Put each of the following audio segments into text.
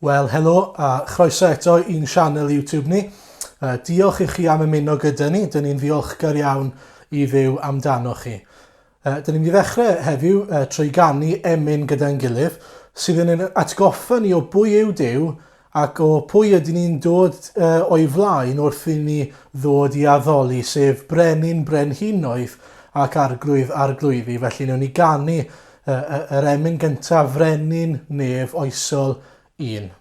Wel, helo a chroeso eto i'n sianel YouTube ni. Uh, diolch i chi am ymuno gyda ni. Dyn ni'n ddiolchgar iawn i Dduw amdano chi. Uh, dyn ni'n mynd i ddechrau heddiw uh, trwy ganu emyn gyda'n gilydd, sydd yn ein atgoffa ni o bwy yw Duw ac o pwy ydyn ni'n dod uh, o'i flaen wrth i ni ddod i addoli, sef Brenin Brenhinoedd ac Arglwydd Arglwyddi. Felly, newn ni ganu yr emyn gyntaf, Frenin Nef Oesol Un.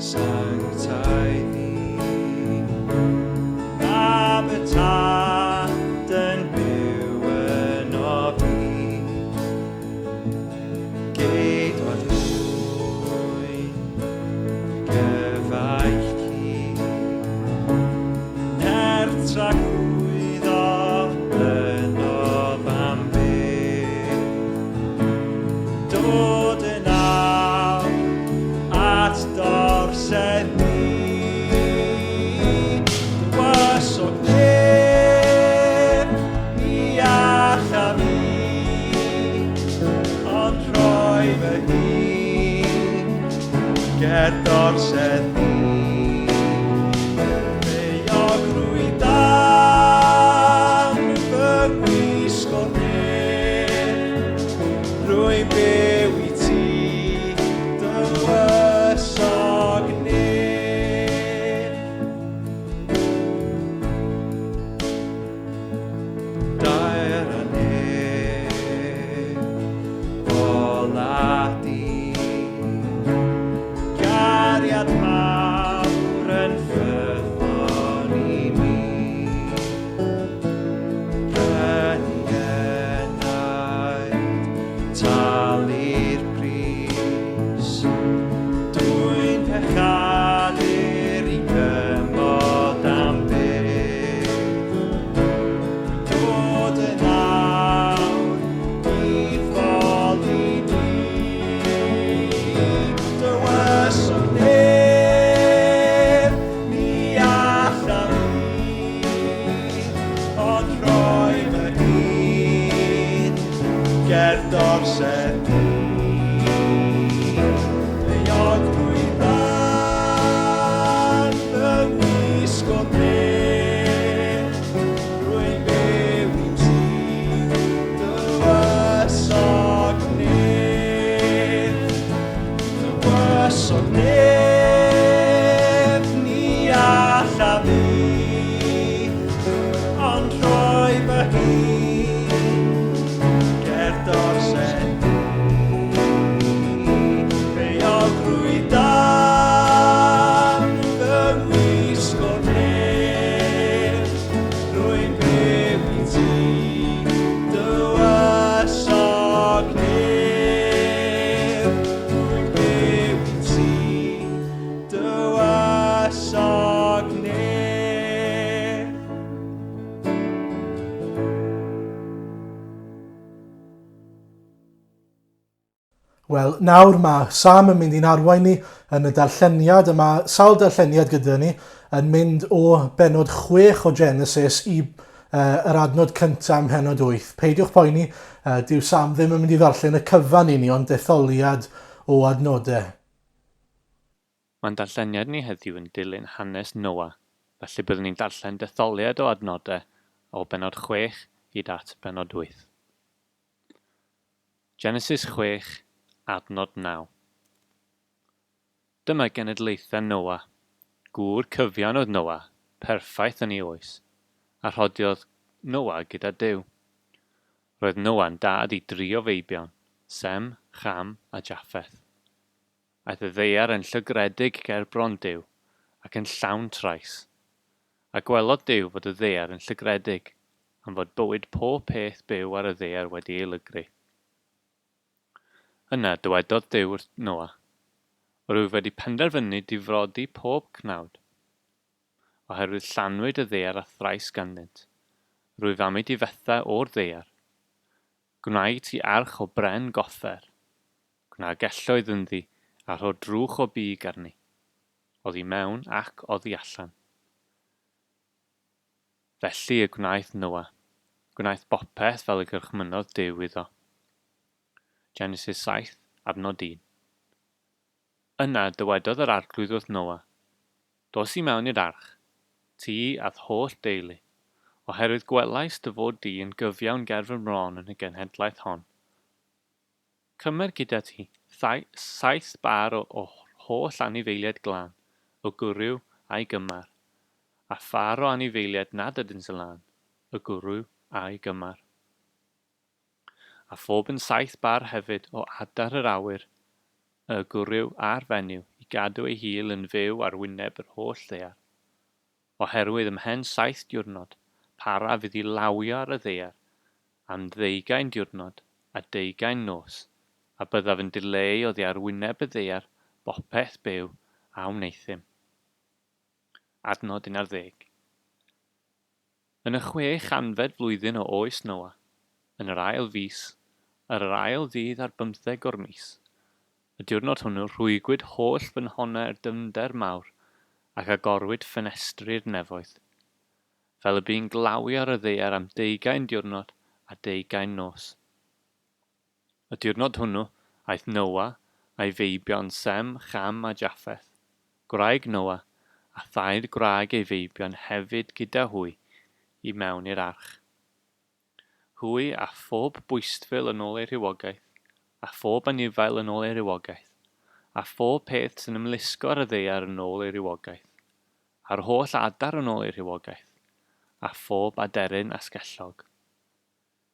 Sanctaidd i, mab y Tad yn byw ynof fi. Geidwad mwyn, gyfaill cu, nerth tragwyddo ynof am byth. Dod yn awr at d'orsedd di, Dywysog neb, ni allaf i, ond rhoi fy hun ger d'orsedd di. Euogrwydd dan fy ngwisgo nef, Rwy'n byw i ti, dywysog nef. Daer a nef, ola di. Cariad mawr yn ffyddlon i mi. Prynu enaid, talu'r pris. Dwyn pechadur i gymod am byth. Dod yn awr i'th foli di. Dywysog nef, mi allaf i. Ond rhoi fy hun ger d'orsedd di. Euogrwydd dan fy ngwisgo nef, rwy'n byw i ti, dywysog nef. Dywysog nef, ni allaf i. Ond rhoi fy hun ger d'orsedd di. Euogrwydd dan fy ngwisgo nef, rwy'n byw i ti, dywysog nef. Rwy'n byw i ti, Dywysog nef. Wel, nawr mae Sam yn mynd i'n arwain ni yn y darlleniad, a mae sawl darlleniad gyda ni yn mynd o benod 6 o Genesis i uh, yr adnod cyntaf ym mhenod 8. Peidiwch poeni, uh, dyw Sam ddim yn mynd i ddarllen y cyfan i ni, ond detholiad o adnodau. Mae'n darlleniad ni heddiw yn dilyn hanes Noa, felly byddwn ni'n darllen detholiad o adnodau o bennod 6 hyd at bennod 8. Genesis 6, adnod 9. Dyma genedlaethau Noa. Gŵr cyfiawn oedd Noa, perffaith yn ei oes, a rhodiodd Noa gyda Duw. Roedd Noa'n dad i dri o feibion, Sem, Cham a Jaffeth. Aeth y ddaear yn llygredig ger bron Duw, ac yn llawn trais. A gwelodd Duw fod y ddaear yn llygredig, am fod bywyd pob peth byw ar y ddaear wedi ei lygru. Yna dywedodd Duw wrth Noa, Rwyf wedi penderfynu difrodi pob cnawd, oherwydd llanwyd y ddaear â thrais ganddynt. Rwyf am eu difetha o'r ddaear. Gwna i ti arch o bren goffer. Gwna gelloedd ynddi, a rho drwch o big arni, oddi mewn ac oddi allan. Felly y gwnaeth Noa. Gwnaeth bopeth fel y gorchmynnodd Duw iddo. Genesis 7, adnod 1. Yna dywedodd yr Arglwydd wrth Noa, Dos i mewn i'r arch, ti a'th holl deulu, oherwydd gwelais dy fod di yn gyfiawn ger fy mron yn y genhedlaeth hon. Cymer gyda ti saith bar o holl anifeiliaid glân, y gwryw a'i gymar, a phâr o anifeiliaid nad ydynt yn lân, y gwryw a'i gymar. A phob yn saith bar hefyd o adar yr awyr, y gwryw a'r fenyw, i gadw ei hil yn fyw ar wyneb yr holl ddaear. Oherwydd ymhen saith diwrnod, para fydd i lawio ar y ddaear, am ddeugain diwrnod a deugain nos, a byddaf yn dileu oddi ar wyneb y ddaear bopeth byw a wneuthum. Adnod 11. Yn y 600fed flwyddyn o oes Noa, yn yr ail fis, ar yr ail ddydd ar bymtheg o'r mis, y diwrnod hwnnw rhwygwyd holl ffynhonnau'r dyfnder mawr ac agorwyd ffenestri'r nefoedd. Fel y bu'n glawio ar y ddaear am deugain diwrnod a deugain nos. Y diwrnod hwnnw, aeth Noa a'i feibion Sem, Cham a Jaffeth, gwraig Noa, a thair gwraig ei feibion hefyd gyda hwy, i mewn i'r arch. Hwy a phob bwystfil yn ôl ei rhywogaeth, a phob anifail yn ôl ei rywogaeth, a phob peth sy'n ymlusgo ar y ddaear yn ôl ei rywogaeth. A'r holl adar yn ôl eu rhywogaeth, a phob aderyn asgellog.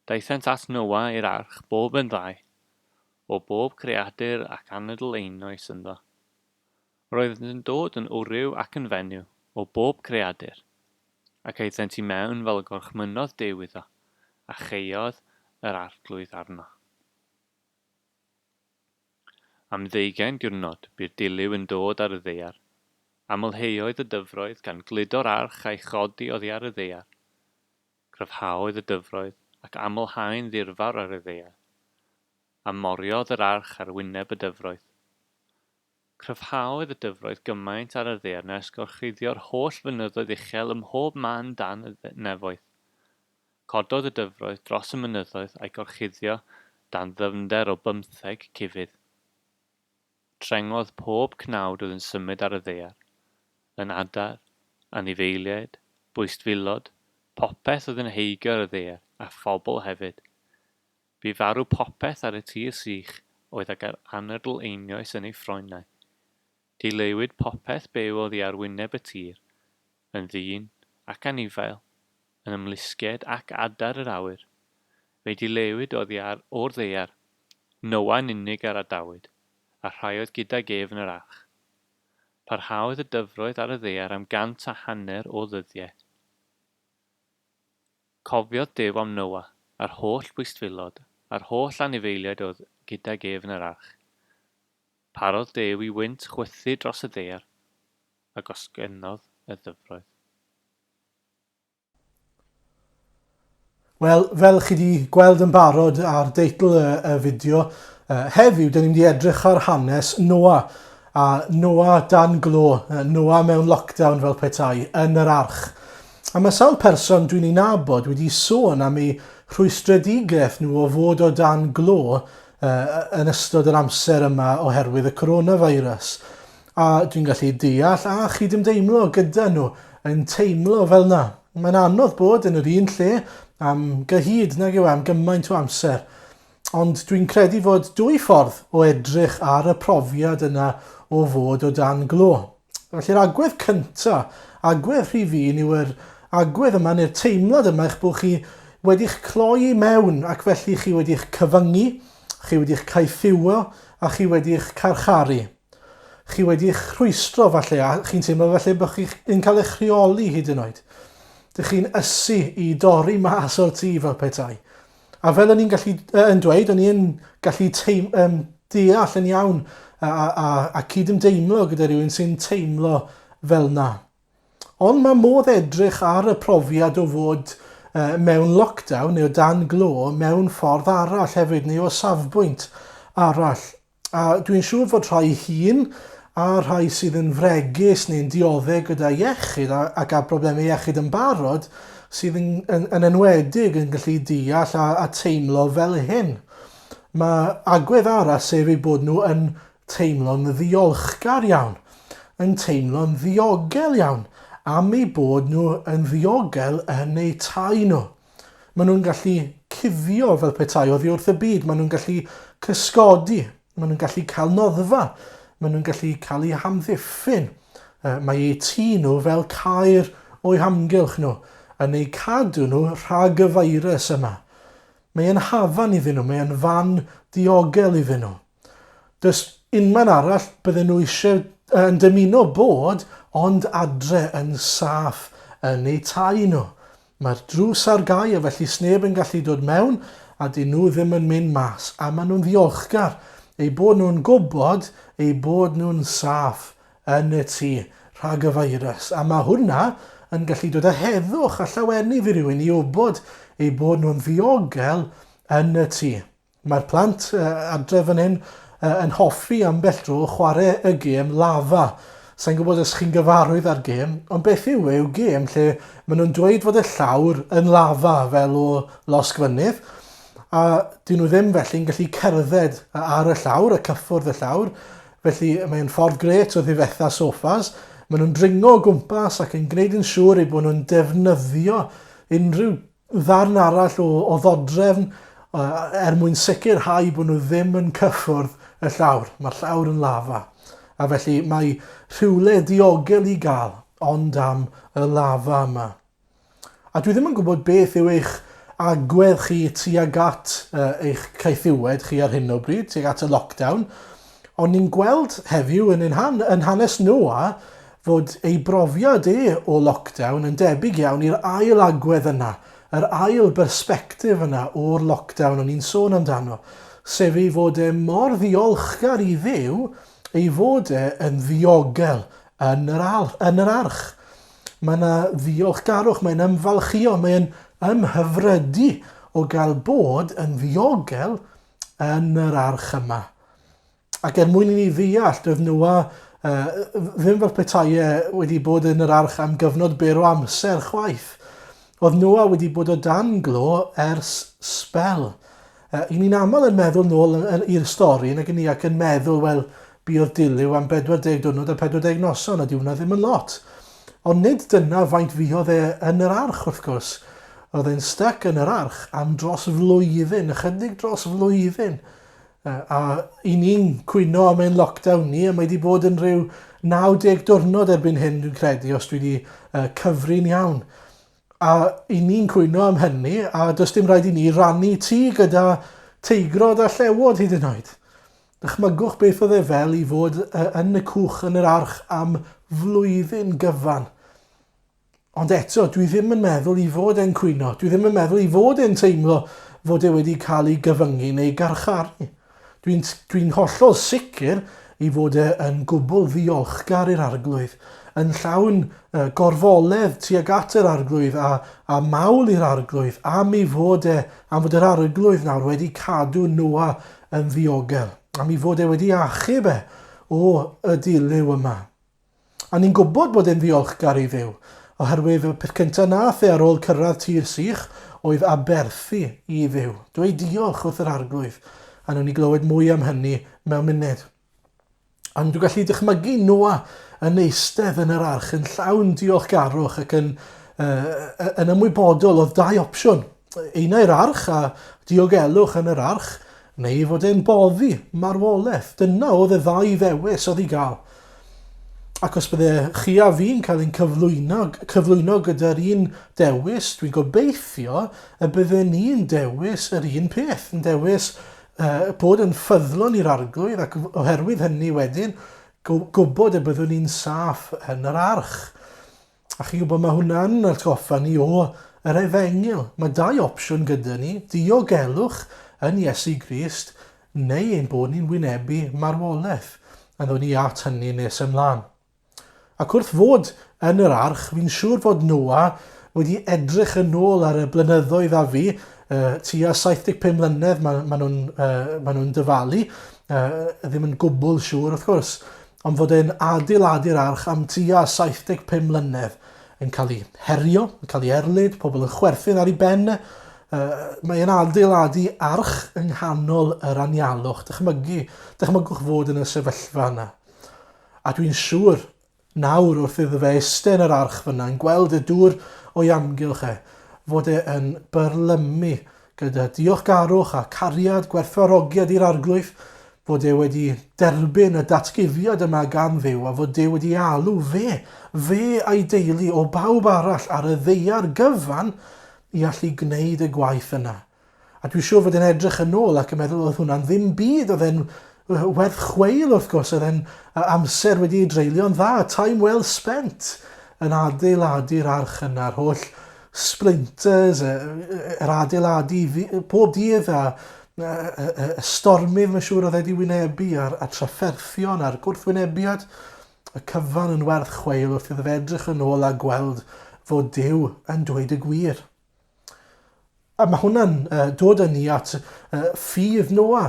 Daethant at Noa i'r arch bob yn ddau, o bob creadur ac anadl einioes ynddo. Roeddent yn dod yn wryw ac yn fenyw, o bob creadur, ac aethent i mewn fel y gorchmynnodd Duw iddo, a chaeodd yr Arglwydd arno. Am ddeugain diwrnod bu'r dilyw yn dod ar y ddaear. Amlheoedd y dyfroedd, gan gludo'r arch a'i chodi oddi ar y ddaear. Cryfhaodd y dyfroedd, ac amlhaen ddirfawr ar y ddaear. A moriodd yr arch ar wyneb y dyfroedd. Cryfhaodd y dyfroedd gymaint ar y ddaear nes gorchuddio'r holl fynyddoedd uchel ym mhob man dan y nefoedd. Cododd y dyfroedd dros y mynyddoedd a'i gorchuddio dan ddyfnder o bymtheg cufydd. Trengodd pob cnawd oedd yn symud ar y ddaear, yn adar, anifeiliaid, bwystfilod, popeth oedd yn heigio ar y ddaear, a phobl hefyd. Bu farw popeth ar y tir sych oedd ag anadl einioes yn ei ffroenau. Dileuwyd popeth byw oddi ar wyneb y tir, yn ddyn ac anifail, yn ymlusgiaid ac adar yr awyr. Fe'i dileuwyd oddi ar o'r ddaear, Noa yn unig a'r adawyd, a'r rhai oedd gydag ef yn yr arch. Parhaodd y dyfroedd ar y ddaear am gant a hanner o ddyddiau. Cofiodd Duw am Noa, a'r holl bwystfilod, a'r holl anifeiliaid oedd gydag ef yn yr arch. Parodd Duw i wynt chwythu dros y ddaear, a gosgynnodd y ddyfroedd. Wel, fel chi wedi gweld yn barod ar deitl y, y fideo, uh, heddiw, dyn ni'n mynd i edrych ar hanes Noa. A Noa dan glo, Noa mewn lockdown fel petai, yn yr arch. A mae sawl person dwi'n ei nabod wedi sôn am eu rhwystredigaeth nhw o fod o dan glo uh, yn ystod yr amser yma oherwydd y coronavirus. A dwi'n gallu deall a chydymdeimlo gyda nhw yn teimlo fel 'na. Mae'n anodd bod yn yr un lle am gyhyd, nag yw e, am gymaint o amser. Ond dwi'n credu fod dwy ffordd o edrych ar y profiad yna o fod o dan glo. Felly'r agwedd cynta, agwedd rhif un yw yr agwedd yma neu'r teimlad yma eich bod chi wedi'ch cloi i mewn ac felly chi wedi'ch cyfyngu, chi wedi'ch caethiwo a chi wedi'ch carcharu. Chi wedi'ch rhwystro falle a chi'n teimlo falle bod chi'n cael eich rheoli hyd yn oed. Dych chi'n ysu i dorri mas o'r tŷ fel petai. A fel o'n i'n gallu yn dweud, o'n i'n gallu teim, um, deall yn iawn a, a, a, a cydymdeimlo gyda rhywun sy'n teimlo fel na. Ond mae modd edrych ar y profiad o fod uh, mewn lockdown neu o dan glo mewn ffordd arall hefyd, neu o safbwynt arall. A dwi'n siŵr fod rhai hŷn a rhai sydd yn fregus neu'n diodde' gyda iechyd a ac â problemau iechyd yn barod sydd yn yn yn enwedig yn gallu deall a a teimlo fel hyn. Mae agwedd arall sef eu bod nhw yn teimlo'n ddiolchgar iawn, yn teimlo'n ddiogel iawn am eu bod nhw yn ddiogel yn eu tai nhw. Maen nhw'n gallu cuddio fel petai oddi wrth y byd, maen nhw'n gallu cysgodi, maen nhw'n gallu cael noddfa, maen nhw'n gallu cael eu hamddiffyn. Mae eu tŷ nhw fel caer o'u hamgylch nhw, yn eu cadw nhw rhag y feirws yma. Mae e'n hafan iddyn nhw, mae e'n fan diogel iddyn nhw. Does unman arall bydden nhw eisiau yn dymuno bod ond adre yn saff yn eu tai nhw. Mae'r drws ar gau a felly sneb yn gallu dod mewn a dyn nhw ddim yn mynd mas a maen nhw'n ddiolchgar eu bod nhw'n gwybod eu bod nhw'n saff yn y tŷ rhag y feirws a mae hwnna yn gallu dod â heddwch a llawenydd i rywun i wybod eu bod nhw'n ddiogel yn y tŷ. Mae'r plant adre fan hyn yn hoffi ambell dro chwarae y gêm Lava. Sa i'n gwybod os chi'n gyfarwydd â'r gêm, ond beth yw e yw gêm lle maen nhw'n dweud fod y llawr yn lafa fel o losgfynydd, a dyn nhw ddim felly'n gallu cerdded ar y llawr a cyffwrdd y llawr, felly mae'n ffordd grêt o ddifetha soffas. Maen nhw'n dringo o gwmpas ac yn gwneud yn siŵr eu bod nhw'n defnyddio unrhyw ddarn arall o, o ddodrefn er mwyn sicrhau bod nhw ddim yn cyffwrdd y llawr. Mae'r llawr yn lafa. A felly mae rhywle diogel i gael ond am y lafa yma. A dwi ddim yn gwybod beth yw eich agwedd chi tuag at eich caethiwed chi ar hyn o bryd, tuag at y lockdown, ond ni'n gweld heddiw yn, ein han, yn hanes Noa fod ei brofiad e o lockdown yn debyg iawn i'r ail agwedd yna, yr ail bersbectif yna o'r lockdown o'n i'n sôn amdano, sef ei fod e mor ddiolchgar i Dduw ei fod e yn ddiogel yn yr, al, yn yr arch. Mae yna ddiolchgarwch, mae'n ymfalchio, mae'n ymhyfrydu o gael bod yn ddiogel yn yr arch yma. Ac er mwyn i ni ddeall, doedd Noa uh, ddim fel petai e wedi bod yn yr arch am gyfnod byr o amser chwaith. Oedd Noa wedi bod o dan glo ers sbel. Uh, I ni'n aml yn meddwl nôl i'r stori nag ni ac yn meddwl, wel, buodd dilyw am 40 diwrnod a 40 noson, a di hwnna ddim yn lot. Ond nid dyna faint fuodd e yn yr arch, wrth gwrs. Oedd e'n styc yn yr arch am dros flwyddyn, ychydig dros flwyddyn. A i ni'n cwyno am ein lockdown ni, a mae wedi bod yn rhyw 90 diwrnod erbyn hyn, dwi'n credu, os dwi wedi cyfri'n iawn. A i ni'n cwyno am hynny, a does dim rhaid i ni rannu tŷ gyda teigrod a llewod hyd yn oed. Dychmygwch beth oedd e fel i fod yn y cwch yn yr arch am flwyddyn gyfan. Ond eto, dwi ddim yn meddwl i fod e'n cwyno. Dwi ddim yn meddwl i fod e'n teimlo fod e wedi cael ei gyfyngu neu garcharu. Dwi'n dwi hollol sicr i fod e yn gwbl ddiolchgar i'r Arglwydd, yn llawn uh, gorfoledd tuag at yr Arglwydd a, a mawl i'r Arglwydd am ei fod e, am fod yr Arglwydd nawr wedi cadw Noa yn ddiogel, am ei fod e wedi achub e o y dilyw yma. A ni'n gwybod bod e'n ddiolchgar i Dduw, oherwydd y peth cyntaf nath e ar ôl cyrraedd tir sych oedd aberthu i Dduw, dweud diolch wrth yr Arglwydd, a nawn ni glywed mwy am hynny mewn munud. Ond dwi'n gallu dychmygu Noa yn eistedd yn yr arch yn llawn diolchgarwch ac yn, uh, yn ymwybodol oedd dau opsiwn. Unai'r arch a diogelwch yn yr arch, neu fod e'n boddi, marwolaeth. Dyna oedd y ddau ddewis oedd i gael. Ac os bydde chi a fi'n cael ein cyflwyno, cyflwyno gyda'r un dewis, dwi'n gobeithio y bydde ni'n dewis yr un peth, yn dewis uh, bod yn ffyddlon i'r arglwydd ac oherwydd hynny wedyn gwybod y byddwn ni'n saff yn yr arch. A chi'n gwybod, mae hwnna'n atgoffa ni o yr efengyl. Mae dau opsiwn gyda ni, diogelwch yn Iesu Grist neu ein bod ni'n wynebu marwolaeth. A ddown ni at hynny nes ymlaen. Ac wrth fod yn yr arch, fi'n siŵr fod Noa wedi edrych yn ôl ar y blynyddoedd a fi Tua 75 mlynedd maen ma nhw'n uh, ma nhw dyfalu, ddim yn gwbl siŵr wrth gwrs, ond fod e'n adeiladu'r arch am tua 75 mlynedd yn cael ei herio, yn cael ei erlid, pobl yn chwerthin ar ei ben e. Mae e'n adeiladu arch yng nghanol yr anialwch. Dychmygu, dychmygwch fod yn y sefyllfa yna. A dwi'n siŵr Nawr, wrth iddo fe iste yn yr arch fyna, yn gweld y dŵr o'i amgylch e, fod e yn byrlymu gyda diolchgarwch a cariad, gwerthfawrogiad i'r Arglwydd, fod e wedi derbyn y datguddiad yma gan Dduw a fod Duw wedi alw fe, fe a'i deulu o bawb arall ar y ddaear gyfan i allu gwneud y gwaith yna. A dwi'n siŵr fod e'n edrych yn ôl ac yn meddwl oedd hwnna'n ddim byd, oedd e'n werth chweil wrth gwrs, oedd e'n amser wedi ei dreulio'n dda, time well spent yn adeiladu'r arch yna, yr holl splinters, yr adeiladu pob dydd a y stormydd mae'n siŵr oedd e wedi wynebu a'r, a trafferthion a'r gwrthwynebiad, y cyfan yn werth chweil wrth iddo fe edrych yn ôl a gweld fod Duw yn dweud y gwir. A mae hwnna'n uh, dod â ni at uh, ffydd Noa.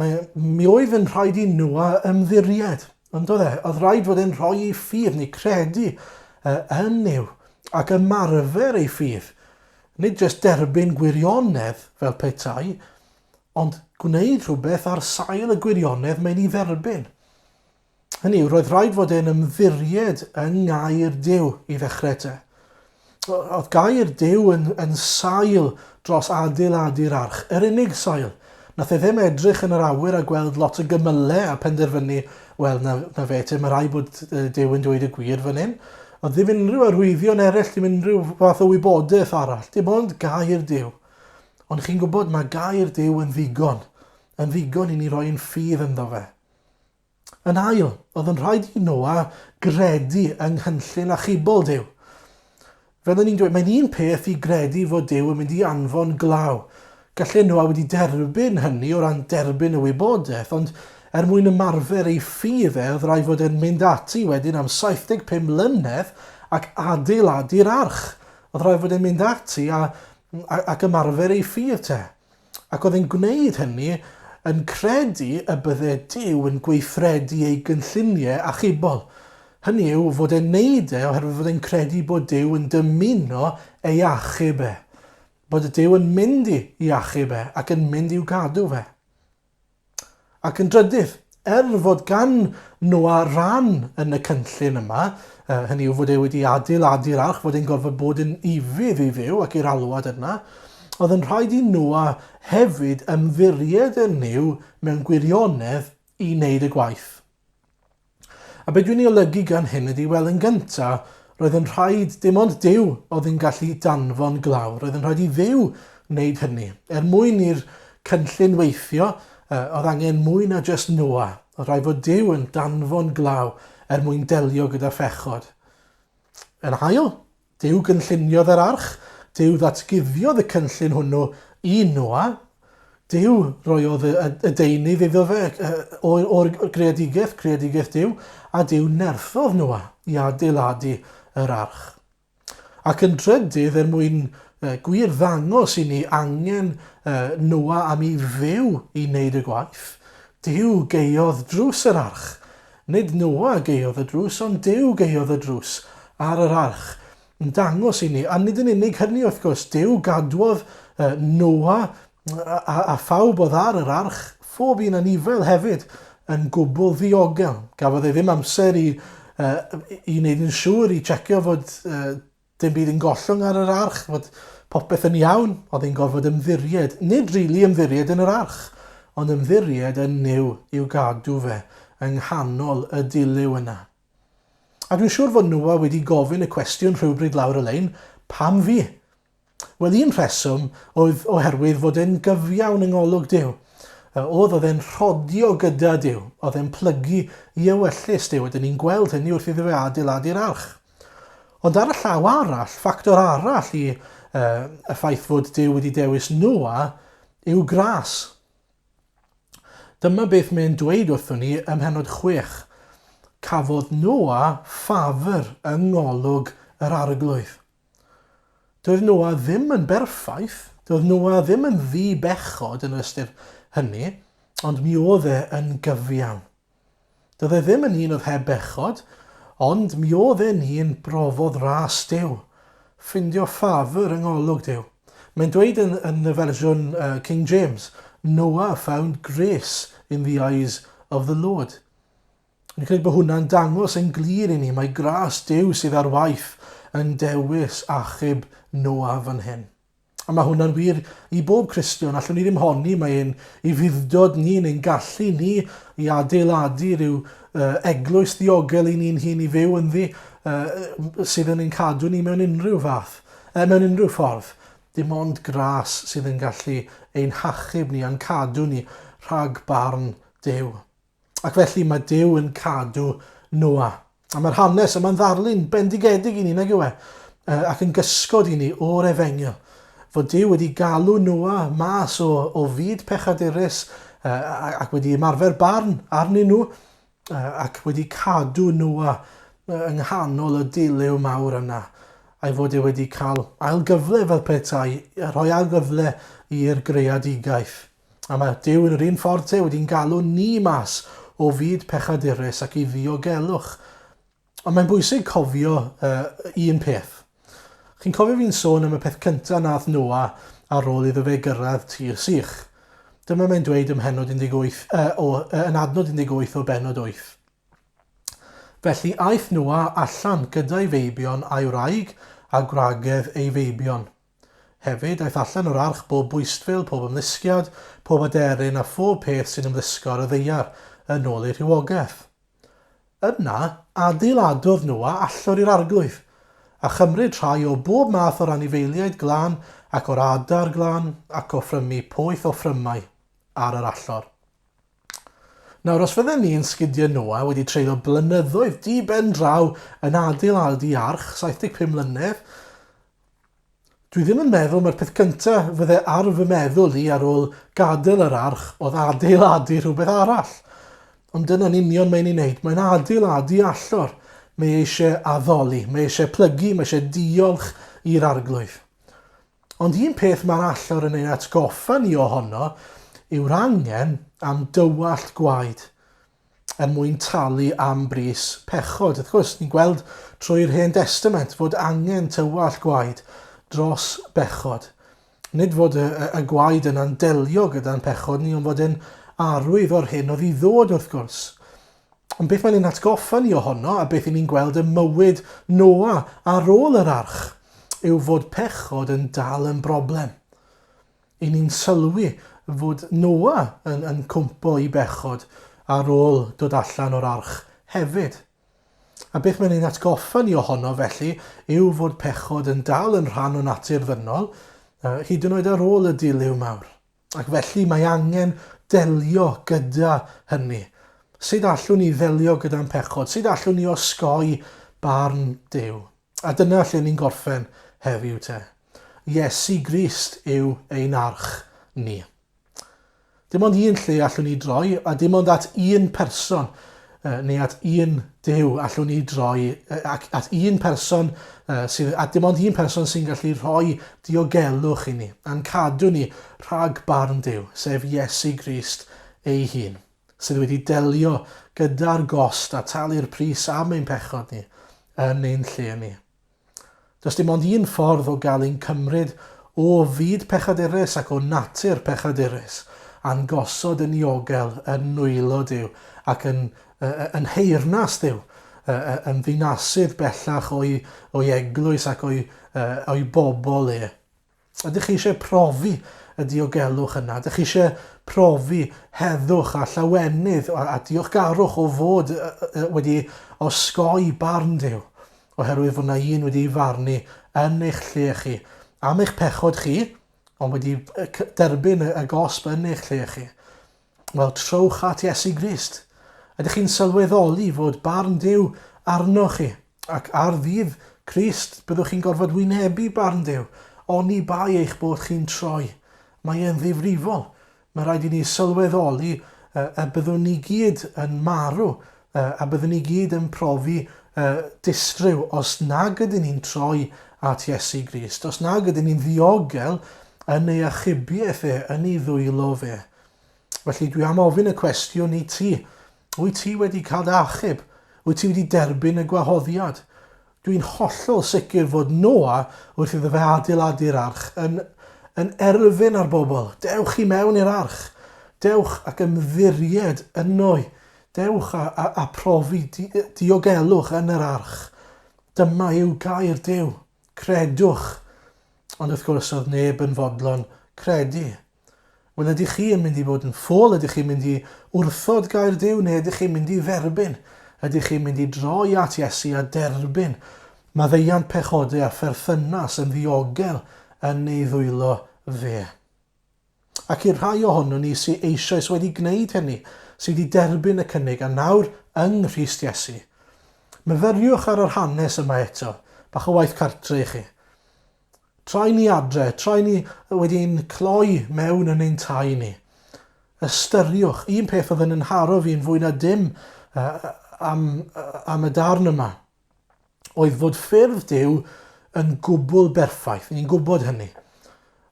Mae, mi oedd yn rhaid i Noa ymddiried, ond oedd e? Oedd rhaid fod e'n rhoi ei ffydd neu credu uh, yn Nuw ac ymarfer ei ffydd. Nid jyst derbyn gwirionedd fel petai, ond gwneud rhywbeth ar sail y gwirionedd mae'n ei dderbyn. Hynny yw, roedd rhaid fod e'n ymddiried yng ngair Duw i ddechrau te. Oedd gair Duw yn, yn sail dros adeiladu'r arch, yr unig sail. Nath e ddim edrych yn yr awyr a gweld lot o gymylau a penderfynu, wel, na, na fe te, mae rhaid bod Duw yn dweud y gwir fan hyn. Oedd ddim unrhyw arwyddion eraill, ddim unrhyw fath o wybodaeth arall, dim ond gair Duw. Ond chi'n gwybod, mae gair Duw yn ddigon, yn ddigon i ni roi'n ffydd ynddo fe. Yn ail, oedd yn rhaid i Noa gredu yng nghynllun achubol Duw. Fel o'n i'n dweud, mae'n un peth i gredu fod Duw yn mynd i anfon glaw. Gallai Noa wedi derbyn hynny o ran derbyn y wybodaeth, ond er mwyn ymarfer ei ffydd e, oedd rhaid fod e'n mynd ati wedyn am 75 mlynedd ac adeiladu'r arch. Oedd rhaid fod e'n mynd ati a, ac ymarfer ei ffydd te. Ac oedd e'n gwneud hynny yn credu y bydde Duw yn gweithredu ei gynlluniau achubol. Hynny yw, fod e'n neud e oherwydd fod e'n credu bod Duw yn dymuno ei achub e. Bod Duw yn mynd i, i achub e ac yn mynd i'w gadw fe. Ac yn drydydd, er fod gan Noa ran yn y cynllun yma, hynny yw fod e wedi adeiladu'r arch, fod e'n gorfod bod yn ufudd i Dduw ac i'r alwad yna, oedd yn rhaid i Noa hefyd ymddiried yn Nuw mewn gwirionedd i wneud y gwaith. A be dwi'n ei olygu gan hyn ydy, wel, yn gynta, roedd yn rhaid, dim ond Duw oedd yn gallu danfon glaw. Roedd yn rhaid i Dduw wneud hynny. Er mwyn i'r cynllun weithio, uh, oedd angen mwy na jyst Noa. Oedd rhaid fod Duw yn danfon glaw er mwyn delio gyda phechod. Yn ail, Duw gynlluniodd yr arch, Duw ddatguddiodd y cynllun hwnnw i Noa, Duw roiodd y, y, y deunydd iddo fe o'r, or greadigaeth, creadigaeth Duw, a Duw nerthodd Noa i adeiladu yr arch. Ac yn drydydd, er mwyn gwir ddangos i ni angen Noa am ei fyw i wneud y gwaith, Duw gaeodd drws yr arch. Nid Noa gaeodd y drws, ond Duw gaeodd y drws ar yr arch, yn dangos i ni, a nid yn unig hynny wrth gwrs, Duw gadwodd Noa a, a phawb oedd ar yr arch, phob un anifail hefyd, yn gwbl ddiogel. Gafodd e ddim amser i, uh, i wneud yn siŵr, i checio fod uh, Dim byd yn gollwng ar yr arch, fod popeth yn iawn, oedd e'n gorfod ymddiried, nid rili ymddiried yn yr arch, ond ymddiried yn Nuw i'w gadw fe yng nghanol y dilyw yna. A dwi'n siŵr fod Noa wedi gofyn y cwestiwn rhywbryd lawr y lein, pam fi? Wel, un rheswm oedd oherwydd fod e'n gyfiawn yng ngolwg Duw. Oedd, oedd e'n rhodio gyda Duw, oedd e'n plygu i ewyllys Duw, a dyn ni'n gweld hynny wrth iddo fe adeiladu'r arch. Ond ar y llaw arall, ffactor arall i uh, y ffaith fod Duw wedi dewis Noa yw gras. Dyma beth mae'n dweud wrthon ni ym mhennod 6. Cafodd Noa ffafr yng ngolwg yr arglwydd. Doedd Noa ddim yn berffaith, Doedd Noa ddim yn ddi-bechod yn yr ystyr hynny, ond mi oedd e yn gyfiawn. Doedd e ddim yn un oedd heb bechod, ond mi oedd e'n un brofodd ras Duw, ffindio ffafr yng ngolwg Duw. Mae'n dweud yn, yn y fersiwn uh, King James, Noah found grace in the eyes of the Lord. Yn credu bod hwnna'n dangos yn glir i ni mae gras Duw sydd ar waith yn dewis achub Noah fan hyn. A mae hwnna'n wir i bob Cristion. Allwn ni ddim honni mae ein ufudd-dod ni neu'n gallu ni i adeiladu rhyw uh, eglwys ddiogel i ni'n hun i fyw ynddi uh, sydd yn ein cadw ni mewn unrhyw fath, uh, mewn unrhyw ffordd. Dim ond gras sydd yn gallu ein hachub ni a'n cadw ni rhag barn Duw. Ac felly mae Duw yn cadw Noa. A mae'r hanes yma'n ddarlun bendigedig i ni, nag yw e? Ac yn gysgod i ni o'r efengyl. Fod Duw wedi galw Noa mas o, o fyd pechadurus ac wedi ymarfer barn arnyn nhw ac wedi cadw Noa yng nghanol y dilyw mawr yna a'i fod e wedi cael ail gyfle fel petai, rhoi ail gyfle i'r greadigaeth. A mae Duw yn yr un ffordd te wedi'n galw ni mas o fyd pechadurus ac i ddiogelwch. Ond mae'n bwysig cofio uh, un peth. Chi'n cofio fi'n sôn am y peth cyntaf nath Noa ar ôl iddo fe gyrraedd tir sych. Dyma mae'n dweud ym mhennod 18, uh, o, uh, yn adnod 18 o bennod 8. Felly aeth Noa allan gyda'i feibion a'i wraig a gwragedd ei feibion. Hefyd, aeth allan o'r arch bob bwystfil, pob ymlusgiad, pob aderyn a phob peth sy'n ymlusgo ar y ddaear, yn ôl eu rhywogaeth. Yna, adeiladodd Noa allor i'r Arglwydd, a chymryd rhai o bob math o'r anifeiliaid glân ac o'r adar glân, ac offrymu poeth offrymau ar yr allor. Nawr, os fydden ni yn sgidiau Noa wedi treulio blynyddoedd di-ben draw yn adeiladu arch, 75 mlynedd, dwi ddim yn meddwl mae'r peth cyntaf fydde ar fy meddwl i ar ôl gadael yr arch oedd adeiladu rhywbeth arall. Ond dyna'n union mae'n ei wneud. Mae'n adeiladu allor. Mae eisiau addoli, mae eisiau plygu, mae eisiau diolch i'r arglwydd. Ond un peth mae'r allor yn ein atgoffa ni ohono yw'r angen am dywallt gwaed er mwyn talu am bris pechod. Wrth gwrs, ni'n gweld trwy'r Hen Destament fod angen tywallt gwaed dros bechod. Nid fod y, y, y gwaed yna'n delio gyda'n pechod ni, ond fod e'n arwydd o'r hyn oedd i ddod wrth gwrs. Ond beth mae'n ein atgoffa ni ohono, a beth i ni'n gweld ym mywyd Noa ar ôl yr arch, yw fod pechod yn dal yn broblem. I ni'n sylwi fod Noa yn, yn cwmpo i bechod ar ôl dod allan o'r arch hefyd. A beth mae'n ein atgoffa ni ohono felly yw fod pechod yn dal yn rhan o natur ddynol, hyd yn oed ar ôl y dilyw mawr. Ac felly mae angen delio gyda hynny. Sut allwn ni ddelio gyda'n pechod? Sut allwn ni osgoi barn Duw? A dyna lle ni'n gorffen heddiw te. Iesu Grist yw ein arch ni. Dim ond un lle allwn ni droi, a dim ond at un person neu at un Duw allwn ni droi, ac at un person sydd, a dim ond un person sy'n gallu rhoi diogelwch i ni, a'n cadw ni rhag barn Duw, sef Iesu Grist ei hun, sydd wedi delio gyda'r gost a talu'r pris am ein pechod ni yn ein lle ni. Does dim ond un ffordd o gael ein cymryd o fyd pechadurus ac o natur pechadurus, a'n gosod yn niogel yn nwylo Duw ac yn, yn nheyrnas Duw, yn ddinasydd bellach o'i, o'i eglwys ac o'i, o'i bobl e. Ydych chi eisiau profi y diogelwch yna? Ydych chi eisiau profi heddwch a llawenydd a, a diolchgarwch o fod wedi osgoi barn Duw? Oherwydd fod na un wedi ei farnu yn eich lle chi, am eich pechod chi, ond wedi derbyn y gosb yn eich lle chi. Wel, trowch at Iesu Grist. Ydych chi'n sylweddoli fod barn Duw arnoch chi? Ac ar ddydd Crist, byddwch chi'n gorfod wynebu barn Duw, oni bai eich bod chi'n troi. Mae e'n ddifrifol. Mae rhaid i ni sylweddoli y byddwn ni gyd yn marw, a byddwn ni gyd yn profi distryw os nag ydyn ni'n troi at Iesu Grist, os nag ydyn ni'n ddiogel. yn ei achubiaeth e, yn ei ddwylo fe. Felly dwi am ofyn y cwestiwn i ti. Wyt ti wedi cael dy achub? Wyt ti wedi derbyn y gwahoddiad? Dwi'n hollol sicr fod Noa, wrth iddo fe adeiladu'r arch, yn, yn erfyn ar bobl, dewch i mewn i'r arch, dewch ac ymddiried yno, dewch a, a, a profi di, diogelwch yn yr arch. Dyma yw gair Duw. Credwch. Ond wrth gwrs oedd neb yn fodlon credu. Wel, ydych chi yn mynd i fod yn ffôl? Ydych chi'n mynd i wrthod gair Duw neu ydych chi'n mynd i dderbyn? Ydych chi'n mynd i droi at Iesu a derbyn maddeuant pechodau a pherthynas yn ddiogel yn ei ddwylo fe? Ac i'r rhai ohonon ni sy eisoes wedi gwneud hynny, sy wedi derbyn y cynnig a nawr yng Nghrist Iesu, myfyriwch ar yr hanes yma eto, bach o waith cartre i chi. Trai ni adre, trai ni wedi ein cloi mewn yn ein tai ni. Ystyriwch, un peth oedd yn yn nharo fi'n fwy na dim uh, am, am y darn yma, oedd fod ffyrdd Duw yn gwbl berffaith. Ni'n gwybod hynny.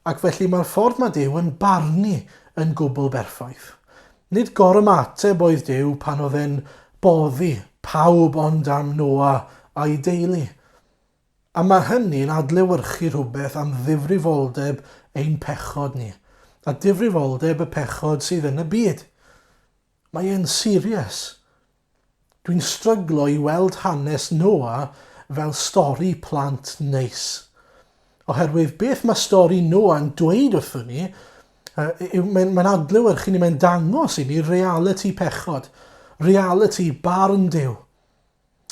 Ac felly mae'r ffordd mae Duw yn barnu yn gwbl berffaith. Nid gorymateb oedd Duw pan oedd e'n boddi pawb ond am Noa a'i deulu. A mae hynny'n adlewyrchu rhywbeth am ddifrifoldeb ein pechod ni, a difrifoldeb y pechod sydd yn y byd. Mae e'n serious. Dwi'n stryglo i weld hanes Noa fel stori plant neis. Oherwydd beth mae stori Noa'n dweud wrthon ni, uh, mae'n mae adlewyrchu ni, mae'n dangos i ni realiti pechod, realiti barn Duw.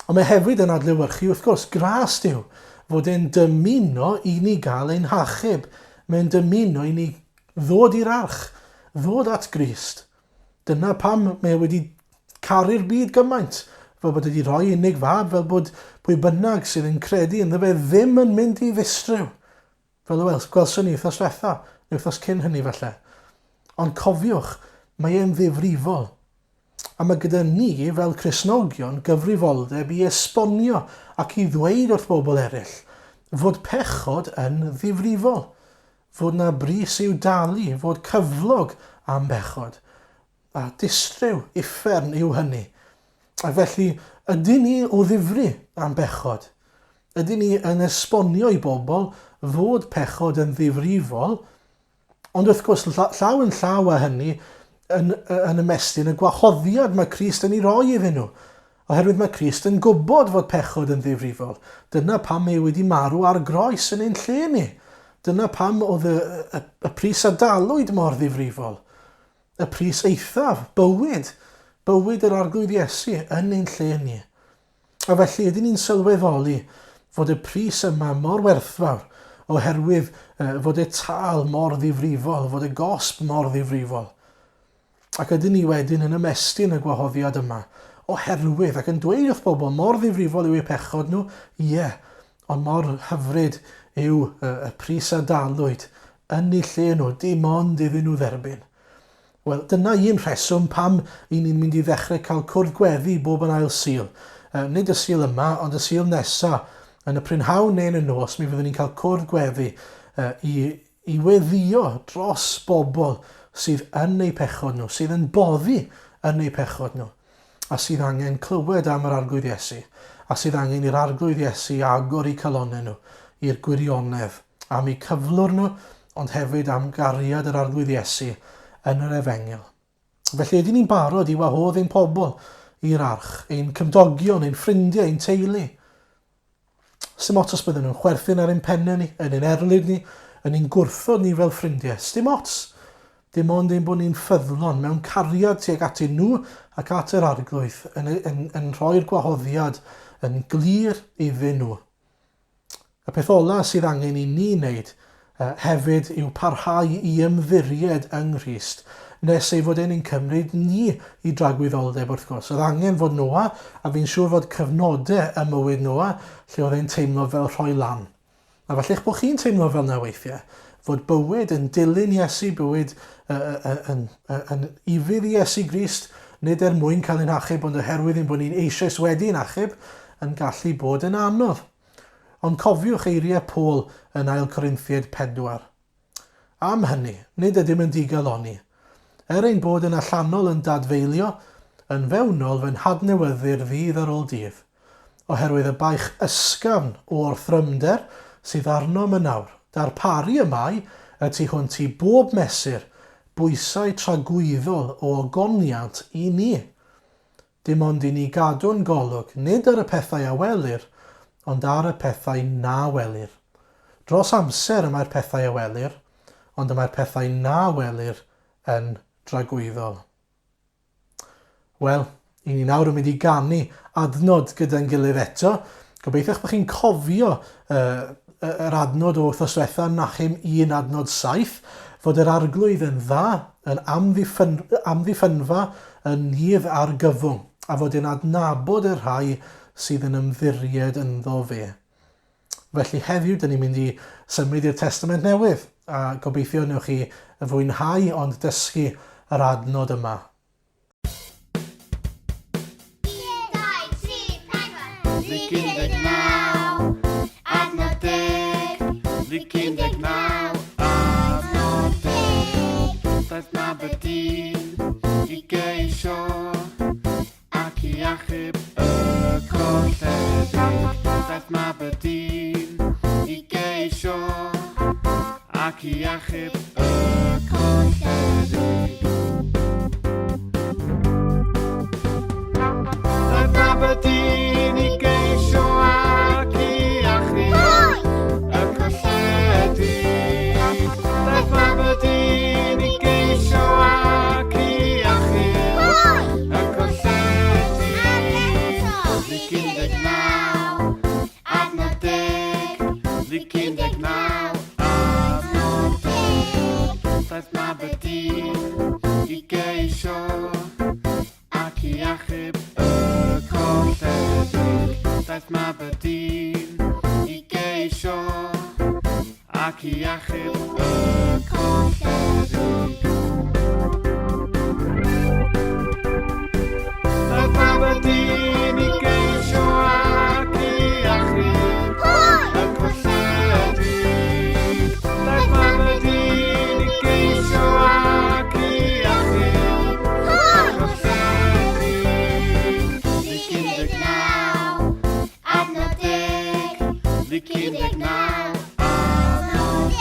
Ond mae hefyd yn adlewyrchu, wrth gwrs, gras Duw, fod e'n dymuno i ni gael ein hachub. Mae'n dymuno i ni ddod i'r arch, ddod at Grist. Dyna pam mae e wedi caru'r byd gymaint, fel bod wedi rhoi unig fab, fel bod pwy bynnag sydd yn credu ynddo fe ddim yn mynd i ddistryw. Fel y wels, gwelson ni wythnos diwetha, neu wythnos cyn hynny falle. Ond cofiwch, mae e'n ddifrifol. A mae gyda ni fel Cristnogion gyfrifoldeb i esbonio ac i ddweud wrth bobl eraill fod pechod yn ddifrifol, fod 'na bris i'w dalu, fod cyflog am bechod. A distryw, uffern yw hynny. A felly, ydyn ni o ddifri am bechod? Ydyn ni yn esbonio i bobl fod pechod yn ddifrifol? Ond wrth gwrs, llaw yn llaw â hynny, yn, yn ymestyn y gwahoddiad mae Crist yn ei roi iddyn nhw. Oherwydd mae Crist yn gwybod fod pechod yn ddifrifol. Dyna pam mae wedi marw ar groes yn ein lle ni. Dyna pam oedd y, y, y pris a dalwyd mor ddifrifol. Y pris eithaf, bywyd, bywyd yr Arglwydd Iesu yn ein lle ni. A felly ydyn ni'n sylweddoli fod y pris yma mor werthfawr oherwydd fod y tâl mor ddifrifol, fod y gosb mor ddifrifol. Ac ydyn ni wedyn yn ymestyn y gwahoddiad yma oherwydd ac yn dweud wrth bobl mor ddifrifol yw eu pechod nhw, ie, ond mor hyfryd yw y pris a dalwyd yn eu lle nhw, dim ond iddyn nhw dderbyn. Wel, dyna un rheswm pam i ni'n mynd i ddechrau cael cwrdd gweddi bob yn ail Sul. Nid y Sul yma, ond y Sul nesa. Yn y prynhawn neu yn y nos, mi fyddwn ni'n cael cwrdd gweddi i, i weddïo dros bobl sydd yn eu pechod nhw, sydd yn boddi yn eu pechod nhw, a sydd angen clywed am yr Arglwydd Iesu, a sydd angen i'r Arglwydd Iesu agor eu calonnau nhw i'r gwirionedd. am eu cyflwr nhw, ond hefyd am gariad yr Arglwydd Iesu yn yr Efengyl. Felly ydyn ni'n barod i wahodd ein pobl i'r arch, ein cymdogion, ein ffrindiau, ein teulu? Sdim ots os bydden nhw'n chwerthin ar ein pennau ni, yn ein erlid ni, yn ein gwrthod ni fel ffrindiau. Sdim ots. Dim ond ein bod ni'n ffyddlon mewn cariad tuag atyn nhw ac at yr Arglwydd yn, yn, yn rhoi'r gwahoddiad yn glir iddyn nhw. Y peth ola sydd angen i ni wneud hefyd yw parhau i ymddiried yng Nghrist nes ei fod e'n ein cymryd ni i dragwyddoldeb wrth gwrs. Oedd angen fod Noa, a fi'n siŵr fod cyfnodau ym mywyd Noa lle oedd e'n teimlo fel rhoi lan. A falle eich bod chi'n teimlo fel 'na weithiau, fod bywyd yn dilyn Iesu, bywyd yn, yn ufudd i Iesu Grist, nid er mwyn cael ein hachub, ond oherwydd ein bod ni'n eisoes wedi'n achub, yn gallu bod yn anodd. Ond cofiwch eiriau Paul yn Ail Corinthiaid 4. Am hynny, nid ydym yn digalonni. Er ein bod yn allanol yn dadfeilio, yn fewnol fe'n hadnewyddir ddydd ar ôl dydd. Oherwydd y baich ysgafn o orthrymder sydd arnom yn awr, darparu y mae, y tu hwnt i bob mesur, bwysau tragwyddol o ogoniant i ni. Dim ond i ni gadw'n golwg nid ar y pethau a welir, ond ar y pethau na welir. Dros amser y mae'r pethau a welir, ond y mae'r pethau na welir yn dragwyddol. Wel, i ni nawr yn mynd i ganu adnod gyda'n gilydd eto. Gobeithio'ch bod chi'n cofio uh, yr adnod o wythnos diwetha, Nahum 1 adnod 7, fod yr arglwydd yn dda, yn amddiffyn, amddiffynfa yn nydd argyfwng, a fod e'n adnabod y rhai sydd yn ymddiried ynddo fe. Felly heddiw, dyn ni'n mynd i symud i'r Testament Newydd, a gobeithio newch chi fwynhau ond dysgu yr adnod yma. Luc 19, adnod 10. Luc 19, adnod 10. Daeth mab y dyn i geisio ac i achub y colledig. Daeth mab y dyn i geisio ac i achub y colledig. Daeth mab y dyn i geisio ac i achub y colledig. Daeth mab y dyn i geisio ac i achub y colledig. Luc 19, adnod 10. Luc 19, adnod 10. Daeth mab y dyn i geisio ac i achub y colledig. Daeth mab y dyn i geisio ac i achub y colledig. Daeth mab y dyn i geisio ac i achub y colledig. Daeth mab y dyn i geisio ac i achub y colledig. Luc 19, adnod 10. Luc 19, adnod 10.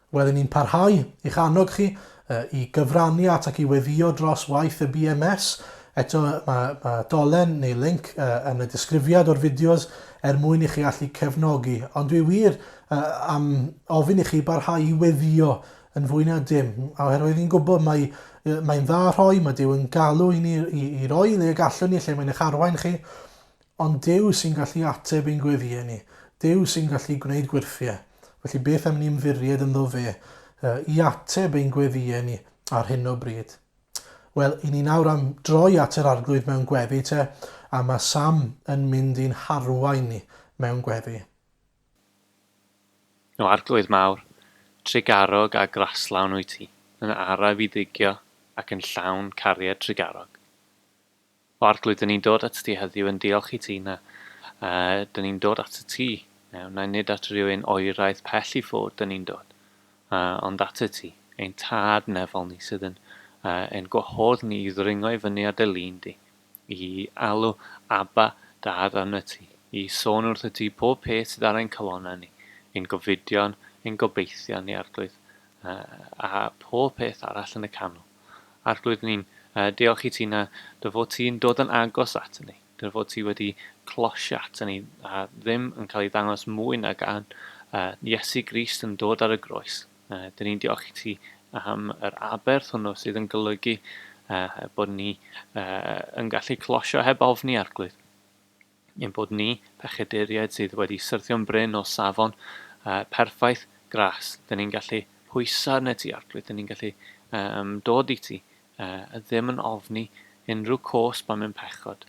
Wel, ni'n parhau i'ch annog chi i gyfrannu at ac i weddïo dros waith y BMS. Eto, mae, mae dolen neu link yn y disgrifiad o'r fideos er mwyn i chi allu cefnogi. Ond dwi wir am ofyn i chi barhau i weddïo yn fwy na dim, oherwydd ni'n gwybod mae, mae'n dda rhoi, mae Duw yn galw i ni i, i roi le y gallwn ni, lle mae'n eich arwain chi. Ond Duw sy'n gallu ateb ein gweddïau ni. Duw sy'n gallu gwneud gwyrthiau. Felly beth am ni ymddiried ynddo fe i ateb ein gweddïau ni ar hyn o bryd? Wel, i ni nawr am droi at yr Arglwydd mewn gweddi te, a mae Sam yn mynd i'n harwain ni mewn gweddi. O Arglwydd mawr, trugarog a graslawn wyt ti, yn araf i ddigio ac yn llawn cariad trugarog. O Arglwydd, dyn ni'n dod at ti heddiw yn diolch i ti na uh, dyn ni'n dod at y ti. Na nid at rhywun oeraidd pell i ffwrdd dyn ni'n dod, uh, ond at y ti, ein tad nefol ni sydd yn uh, ein gwahodd ni i ddringo i fyny ar dy lun di, i alw Abba dad arno ti, i sôn wrth y ti pob peth sydd ar ein calonnau ni, ein gofidion, ein gobeithion ni, Arglwydd, uh, a pob peth arall yn y canol. Arglwydd, ni'n diolch i ti na dy fod ti'n dod yn agos at ni, dy fod ti wedi closio at ni a ddim yn cael ei ddangos mwy na gan uh, Iesu Grist yn dod ar y groes. Uh, dyn ni'n diolch i ti am yr aberth hwnnw sydd yn golygu uh, bod ni uh, yn gallu closio heb ofni Arglwydd. Ein bod ni, pechaduriaid sydd wedi syrthio'n brin o safon uh, perffaith gras, dyn ni'n gallu pwyso arno ti, Arglwydd, dyn ni'n gallu um, dod i ti, uh, a ddim yn ofni unrhyw cosb am ein pechod,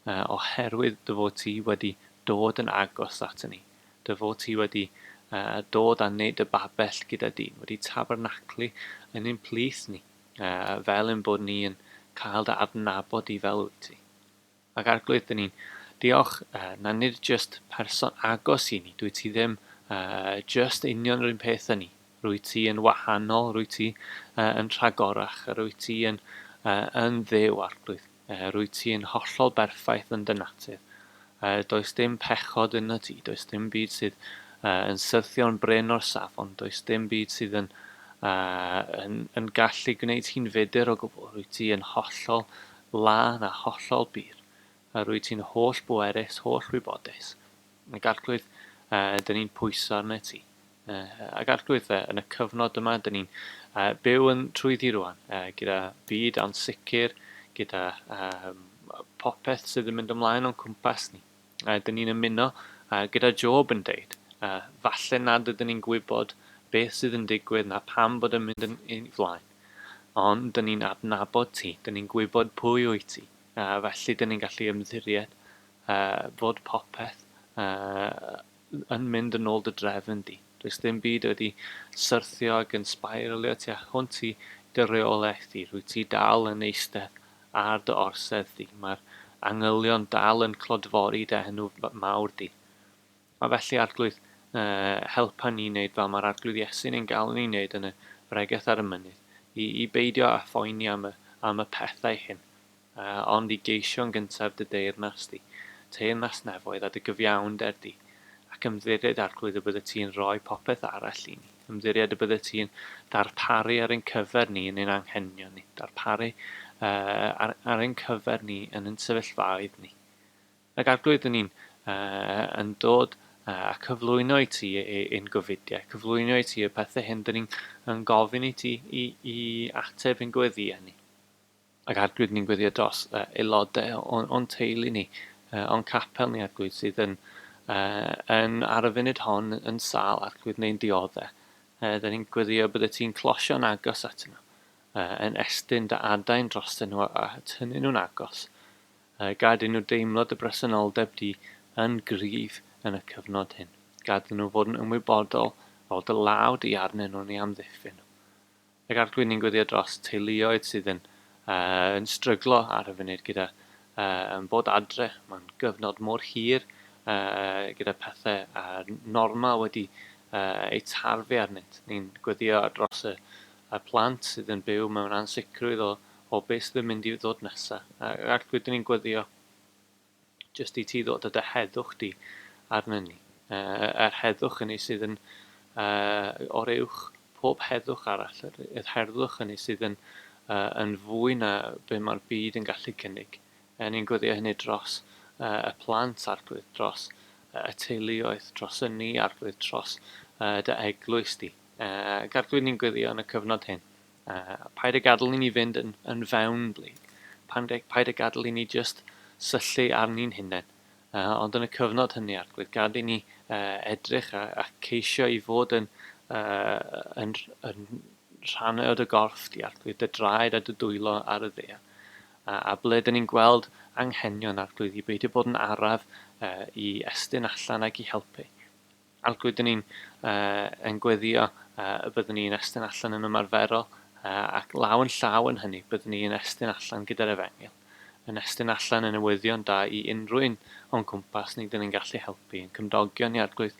uh, oherwydd dy fod ti wedi dod yn agos at ni, dy fod ti wedi uh, dod a wneud y babell gyda dyn, wedi tabernaclu yn ein plith ni, uh, fel ein bod ni yn cael dy adnabod i fel wyt ti. Ac Arglwydd, dyn ni'n Diolch uh, na nid jyst person agos i ni, dwi ti ddim uh, jyst union yr un peth â ni. Rwy ti yn wahanol, rwy ti uh, yn rhagorach, a rwy ti yn, uh, yn ddew arglwydd. Uh, rwy ti yn hollol berffaith yn dy natur. Uh, does dim pechod yno ti, does dim byd sydd uh, yn syrthio'n brin o'r safon, does dim byd sydd yn, uh, yn, yn gallu gwneud hi'n fudr o gwbl. Rwy ti yn hollol lân a hollol bur. A rwy ti'n holl bwerus, holl wybodus. Ac Arglwydd, uh, dyn ni'n pwyso arno ti. Uh, ac Arglwydd, uh, yn y cyfnod yma, dyn ni'n uh, byw yn trwyddi rwan, uh, gyda byd ansicr, gyda um, popeth sydd yn mynd ymlaen o'n cwmpas ni. Uh, dyn ni'n ymuno uh, gyda Job yn deud, uh, falle nad ydyn ni'n gwybod beth sydd yn digwydd na pam bod yn mynd yn, yn flaen. Ond dyn ni'n adnabod ti, dyn ni'n gwybod pwy wyt ti, uh, felly dyn ni'n gallu ymddiried uh, fod popeth uh, yn mynd yn ôl dy drefn di. Does dim byd wedi syrthio ac yn sbairalio tu hwnt i dy reolaeth di. Rwyt ti dal yn eistedd ar dy orsedd di. Mae'r angylion dal yn clodfori dy enw mawr di. A felly, Arglwydd, uh, helpa ni wneud fel mae'r Arglwydd Iesu'n ein gael ni'n wneud yn y bregeth ar y mynydd, i, i beidio â phoeni am y, am y pethau hyn, Ond i geisio'n gyntaf dy deyrnas di, teyrnas nefoedd a dy gyfiawnder di, ac ymddiried Arglwydd y byddet ti'n rhoi popeth arall i ni, ymddiried y byddet ti'n darparu ar ein cyfer ni yn ein anghenion ni, darparu uh, ar, ar ein cyfer ni yn ein sefyllfaoedd ni. Ac Arglwydd, dyn ni'n uh, yn dod uh, a cyflwyno i ti ein gofidiau, cyflwyno i ti y pethau hyn dyn ni'n yn gofyn i ti i, i ateb ein gweddïau ni. Ac Arglwydd, ni'n gweddio dros uh, aelodau o'n, on teulu ni, uh, o'n capel ni, Arglwydd, sydd yn, uh, yn ar y funud hon yn sâl, Arglwydd, neu'n dioddau. Uh, da ni'n gweddio bydde ti'n closio'n agos atyn nhw, uh, yn estyn dy adain drostyn nhw a, a tynnu nhw'n agos. Uh, gad i nhw deimlo dy bresenoldeb di yn gryf yn y cyfnod hyn. Gad nhw fod yn ymwybodol o dy law di arnyn nhw'n ei amddiffyn nhw. Ac Arglwydd, ni'n gweddio dros teuluoedd sydd yn, uh, yn stryglo ar y funud gyda uh, yn bod adre. Mae'n gyfnod mor hir uh, gyda pethau uh, normal wedi uh, eu tarfu arnynt. Ni'n gweddio dros y, y plant sydd yn byw mewn ansicrwydd o, o beth sydd yn mynd i ddod nesaf. Ac Arglwydd, ni'n gweddio jyst i ti ddod â dy heddwch di arnyn ni. Uh, yr heddwch hynny sydd yn uh, o'r uwch pob heddwch arall, yr, yr heddwch hynny sydd yn, uh, yn fwy na be mae'r byd yn gallu cynnig. Uh, ni'n gweddio hynny dros uh, y plant arglwydd, dros uh, y teuluoedd, dros y ni arglwydd, dros uh, dy eglwys di. Uh, ac arglwydd ni'n gweddio yn y cyfnod hyn. Uh, paid â gadael i ni fynd yn, yn fewn blyg. Paid, paid â gadael i ni just syllu ar ni'n hunain. Uh, ond yn y cyfnod hynny, Arglwydd, gad i ni uh, edrych a, a ceisio i fod yn, uh, yn, yn rhan o dy gorff di, Arglwydd, dy draed a dy dwylo ar y ddaear. A, a ble dyn ni'n gweld anghenion, Arglwydd, i beidio bod yn araf uh, i estyn allan ac i helpu. Arglwydd, dyn ni'n uh, yn gweddio uh, y byddwn ni'n estyn allan yn ymarferol uh, ac law yn llaw yn hynny byddwn ni'n estyn allan gyda'r efengyl, yn estyn allan y newyddion da i unrhyw un o'n cwmpas ni dyn ni'n gallu helpu, ein cymdogion ni Arglwydd,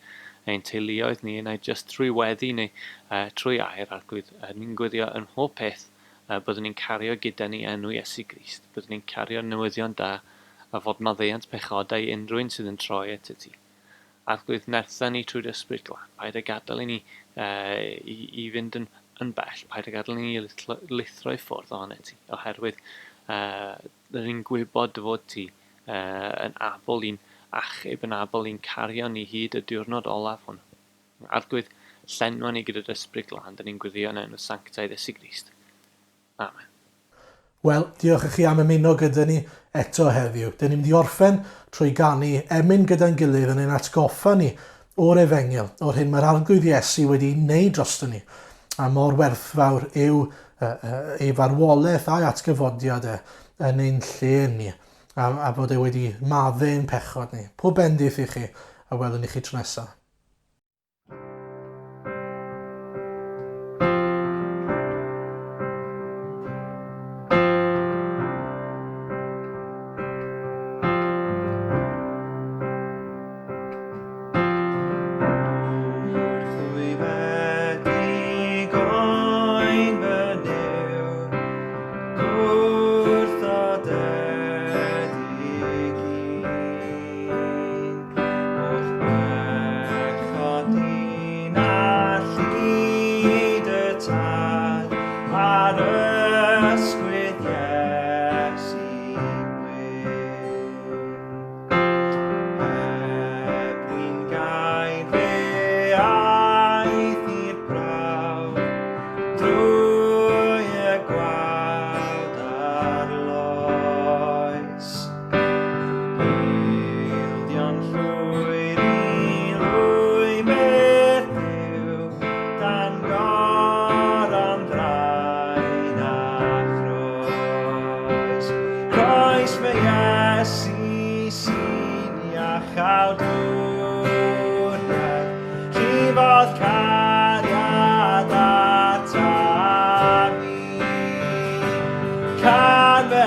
ein teuluoedd ni, neu jyst trwy weddi neu uh, trwy air Arglwydd, uh, ni'n gweddio yn mhob peth uh, byddwn ni'n cario gyda ni enw Iesu Grist, byddwn ni'n cario newyddion da a fod maddeuant pechodau i unrhyw un sydd yn troi at y ti. Arglwydd, nertha ni trwy dy Ysbryd Glân. Paid â gadael i ni uh, i, i fynd yn, yn bell. Paid â gadael i ni lithro, lithro i ffwrdd ohono ti, oherwydd uh, rydyn ni'n gwybod dy fod ti uh, yn abl i'n achub, yn abl i'n cario ni hyd y diwrnod olaf hwn. Arglwydd, llenwa ni gyda dy Ysbryd Glân, dyn ni'n gweddio yn enw sanctaidd Iesu Grist. Amen. Wel, diolch i chi am ymuno gyda ni eto heddiw. Dyn ni'n mynd i orffen trwy ganu emyn gyda'n gilydd yn ein atgoffa ni o'r efengyl, o'r hyn mae'r Arglwydd Iesu wedi ei wneud drosto ni, a mor werthfawr yw uh, uh, ei farwolaeth a'i atgyfodiad e yn ein lle ni, a, a bod e wedi madde ein pechod ni. Pob bendith i chi, a welwn ni chi tro nesaf. Oes fy Iesu sy'n iachawdwriaeth, llifodd cariad ataf fi. Can fy